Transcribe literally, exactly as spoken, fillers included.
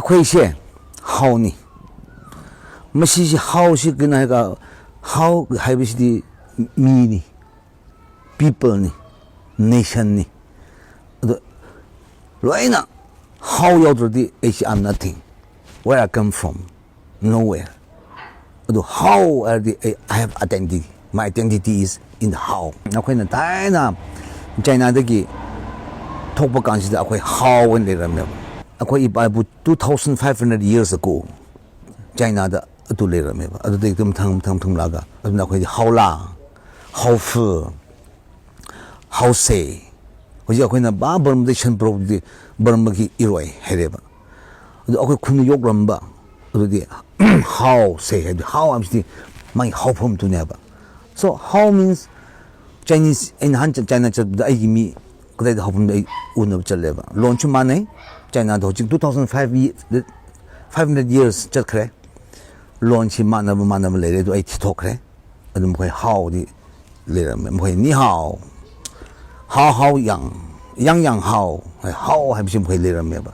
ꯑꯩꯈꯣꯏꯁꯦ ꯍꯥꯎꯅꯤ꯫ ꯃꯁꯤꯁꯤ ꯍꯥꯎꯁꯤ ꯀꯩꯅꯣ ꯍꯥꯏꯔꯒ, ꯍꯥꯎ ꯍꯥꯏꯕꯁꯤꯗꯤ ꯃꯤꯅꯤ, ꯄꯤꯄꯜꯅꯤ, ꯅꯦꯁꯟꯅꯤ꯫ ꯑꯗꯣ ꯂꯣꯏꯅ ꯍꯥꯎ ꯌꯥꯎꯗ꯭ꯔꯗꯤ ꯑꯩꯁꯤ I'm nothing. Where I come from? Nowhere. ꯑꯗꯨ ꯍꯥꯎ ꯍꯥꯏꯔꯗꯤ ꯑꯩ I have identity. My identity is in the ꯍꯥꯎ. ꯑꯩꯈꯣꯏꯅ ꯊꯥꯏꯅ ꯆꯥꯏꯅꯥꯗꯒꯤ ꯊꯣꯛꯄ ꯀꯥꯟꯁꯤꯗ ꯑꯩꯈꯣꯏ ꯍꯥꯎ ꯑꯣꯏꯅ ꯂꯩꯔꯝꯃꯦꯕ꯫ ꯑꯩꯈꯣꯏ ꯏꯄꯥ ꯏꯄꯨ two thousand five hundred years ago ꯆꯥꯏꯅꯥꯗ ꯑꯗꯨ ꯂꯩꯔꯝꯃꯦꯕ꯫ ꯑꯗꯨꯗꯒꯤ ꯑꯗꯨꯝ ꯃꯊꯪ ꯃꯊꯪ ꯊꯨꯡꯂꯛꯑꯒ ꯑꯗꯨꯅ ꯑꯩꯈꯣꯏꯗꯤ ꯍꯥꯎꯂꯥ, ꯍꯥꯎꯐꯨ, ꯍꯥꯎꯁꯦ꯫ ꯍꯧꯖꯤꯛ ꯑꯩꯈꯣꯏꯅ ꯕꯥ ꯕꯔꯃꯗ ꯁꯟ ꯄꯨꯔꯛꯄꯗꯤ ꯕꯔꯃꯒꯤ ꯏꯔꯣꯏ ꯍꯥꯏꯔꯦꯕ꯫ ꯑꯗꯨ ꯑꯩꯈꯣꯏ ꯈꯨꯟꯗ ꯌꯣꯛꯂꯝꯕ ꯑꯗꯨꯗꯤ ꯍꯥꯎꯁꯦ ꯍꯥꯏꯗꯤ ꯍꯥꯎ ꯍꯥꯏꯕꯁꯤꯗꯤ ꯃꯥꯒꯤ ꯍꯧꯐꯝꯗꯨꯅꯦꯕ꯫ So how means Chinese, ꯑꯩ ꯅꯍꯥꯟ ꯆ-, ꯆꯥꯏꯅꯥ ꯆꯠꯄꯗ ꯑꯩꯒꯤ ꯃꯤ ꯀꯗꯥꯏꯗ ꯍꯧꯐꯝꯗ ꯑꯩ ꯎꯅꯕ ꯆꯠꯂꯦꯕ꯫ ꯂꯣꯟꯁꯨ ꯃꯥꯟꯅꯩ꯫ ꯆꯥꯏꯅꯥꯗ ꯍꯧꯖꯤꯛ two thousand five ye-, five hundred years ꯆꯠꯈ꯭ꯔꯦ꯫ ꯂꯣꯟꯁꯤ ꯃꯥꯟꯅꯕ ꯃꯥꯟꯅꯕ ꯂꯩꯔꯦ, ꯑꯗꯨ ꯑꯩ ꯊꯤꯊꯣꯛꯈ꯭ꯔꯦ꯫ ꯑꯗꯨ ꯃꯈꯣꯏ ꯍꯥꯎꯗꯤ ꯂꯩꯔꯝꯃꯦ꯫ ꯃꯈꯣꯏ ꯅꯤ ꯍꯥꯎ, ꯍꯥꯎ ꯍꯥꯎ ꯌꯥꯡ, ꯌꯥꯡ ꯌꯥꯡ ꯍꯥꯎ, ꯍꯥꯎ ꯍꯥꯏꯕꯁꯤ ꯃꯈꯣꯏ ꯂꯩꯔꯝꯃꯦꯕ꯫